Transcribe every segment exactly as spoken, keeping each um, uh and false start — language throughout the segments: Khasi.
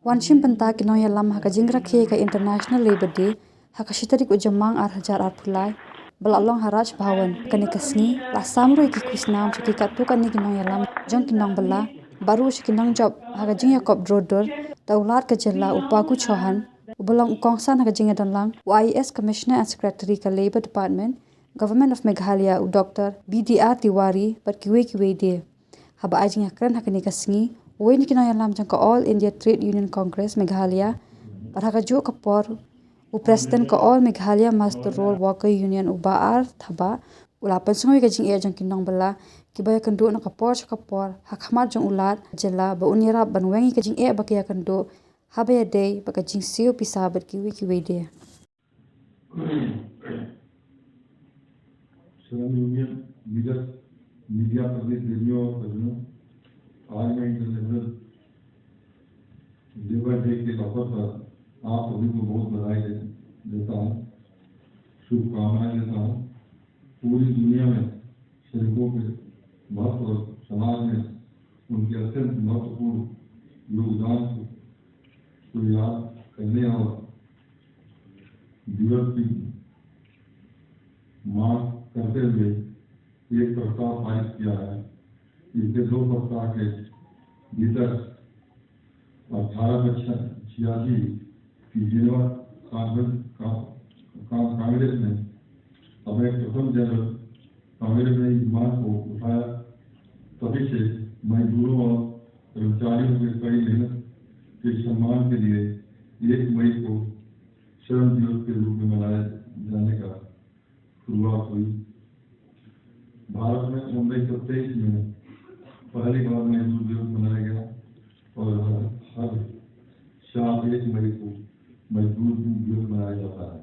Wan shim bynta ki nongïalam ha ka jingrakhe ka International Labour Day ha ka shi tarik u Jymmang ar hajar arphew lai, ba la long ha Raj Bhavan. Kane ka sngi la sam ruh ïa ki khusnam sha ki katto katne ki nongïalam jong ki nongbylla, bad ruh sha ki nongjop ha ka jingïakop dur dur da u Lat ka jylla u Phagu Chauhan, uba long u kongsan ha ka jingïadonlang u I A S Commissioner and Secretary ka Labour Department, Government of Meghalaya, u Doctor B D R Tiwari, bad kiwei kiwei de. Haba ai jingïakren ha kane ka sngi, uwei na ki nongïalam jong ka All India Trade Union Congress Meghalaya, bad ha kajuh ka por u President ka All Meghalaya Muster Roll Worker Union, u Bah R Thabah, u la pynsngew ïa ka jingeh jong ki nongbylla kiba ïakynduh na ka por sha ka por ha khmat jong u Lat jylla, ba un ïarap ban weng ïa ka jingeh ba ki ïakynduh haba ïadei bad ka jingsiew pisa bad kiwei kiwei de. Shalom Union leaders, media, public, radio, और सज्जनों, आज मैं इंटरनेशनल लेबर डे के अवसर पर आप सभी को बहुत बधाई दे, देता हूँ, शुभकामनाएं देता हूँ। पूरी दुनिया में श्रमिकों के महत्व और समाज में उनके अत्यंत महत्वपूर्ण योगदान को याद करने और दिवस की मांग करते हुए एक प्रस्ताव पारित किया है। इसके दो सप्ताह के भीतर अठारह सौ छियासी की जिनेवा कॉन्फ्रेंस का, का, कांग्रेस ने अपने प्रथम जनरल कांग्रेस ने इस मांग को उठाया। तभी से मजदूरों और कर्मचारियों के कड़ी मेहनत के सम्मान के लिए एक मई को श्रम दिवस के रूप में मनाए जाने का शुरुआत हुई। भारत में उन्नीस सौ तेईस में पहली बार मजदूर दिवस मनाया गया और हर, हर साल एक मई को मजदूर दिवस मनाया जाता है।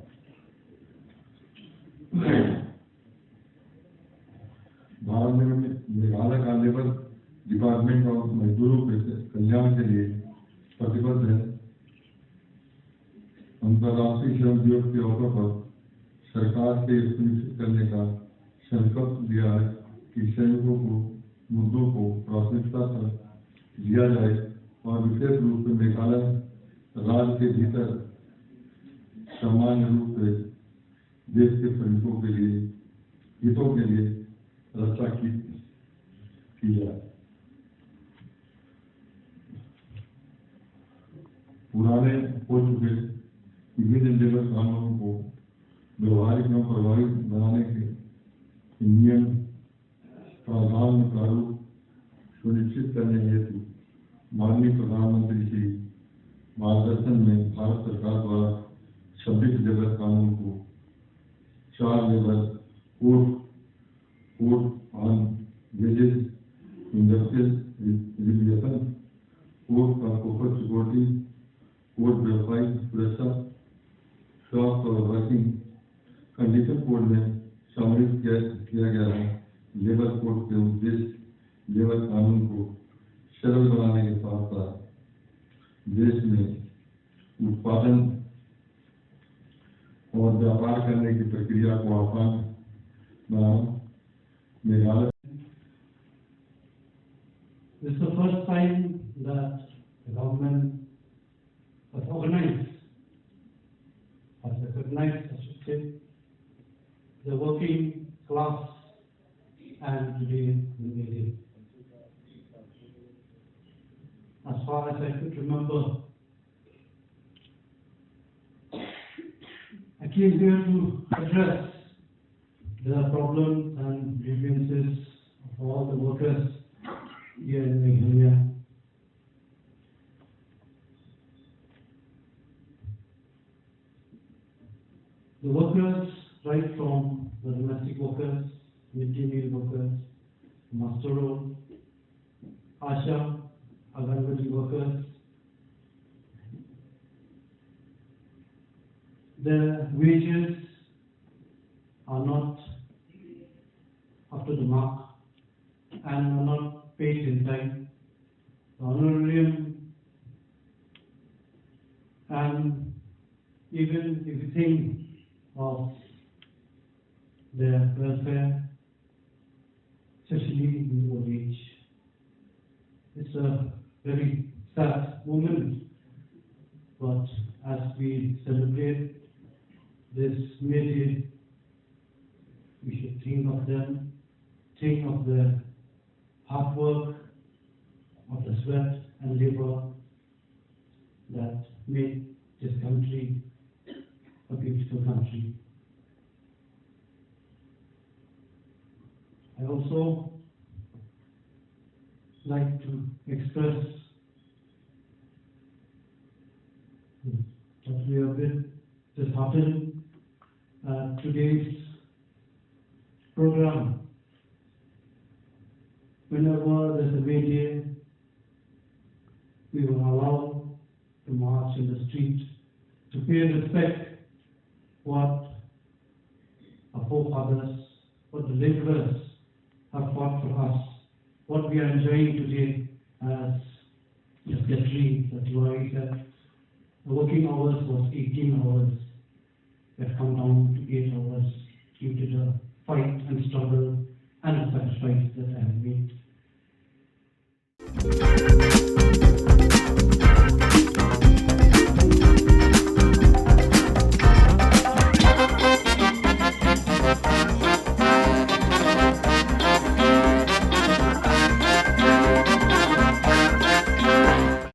भारत में मेघालय का लेबर डिपार्टमेंट और मजदूरों के कल्याण के लिए प्रतिबद्ध है। अंतर्राष्ट्रीय श्रम दिवस के अवसर पर सरकार के सुनिश्चित करने का संकल्प लिया है कि श्रमिकों को मुद्दों को प्राथमिकता पर लिया जाए और विशेष रूप से मेघालय राज्य के भीतर सामान्य रूप से देश के श्रमिकों के लिए, हितों के लिए रक्षा की, की जाए। पुराने हो चुके विभिन्न लेबर कानूनों को व्यवहारिक एवं प्रभावी बनाने के नियम प्रावधान में प्रारूप सुनिश्चित करने हेतु माननीय प्रधानमंत्री श्री मार्गदर्शन में भारत सरकार द्वारा छब्बीस लेबर कानून को चार लेबर कोड, कोड ऑन वेजेस, इंडस्ट्रियल रेगुलेशन, कोड ऑन कॉरपोरेट सिक्योरिटी, कोड व्यावसायिक सुरक्षा, शॉप और वर्किंग कंडीशन कोड में सम्मिलित किया, किया गया है। लेबर कोड के उद्देश्य लेबर कानून को सरल बनाने के साथ साथ देश में उत्पादन और व्यापार करने की प्रक्रिया को आसान बनाना। मेघालय This is the first time that the government has organized, has recognized, I should say, the working class and today the media. As far as I could remember, I came here to address the problems and grievances of all the workers here in Meghalaya. The workers, right from the domestic workers, mid-day meal workers, muster roll, ASHA, Anganwadi workers, their wages are not up to the mark and are not paid in time. The honorarium and even if you think of their welfare, especially in old age. It's a very sad moment But as we celebrate this May Day, we should think of them, think of the hard work, of the sweat and labor that made this country a beautiful country. I also like to express that we are a bit disheartened at today's program. Whenever there's a May Day, we will allow to march in the street to pay respect what our forefathers, what the laborers have fought for us, what we are enjoying today as the secretary that Lori said, the working hours was eighteen hours, have come down to eight hours due to the fight and struggle and the sacrifice that I have made.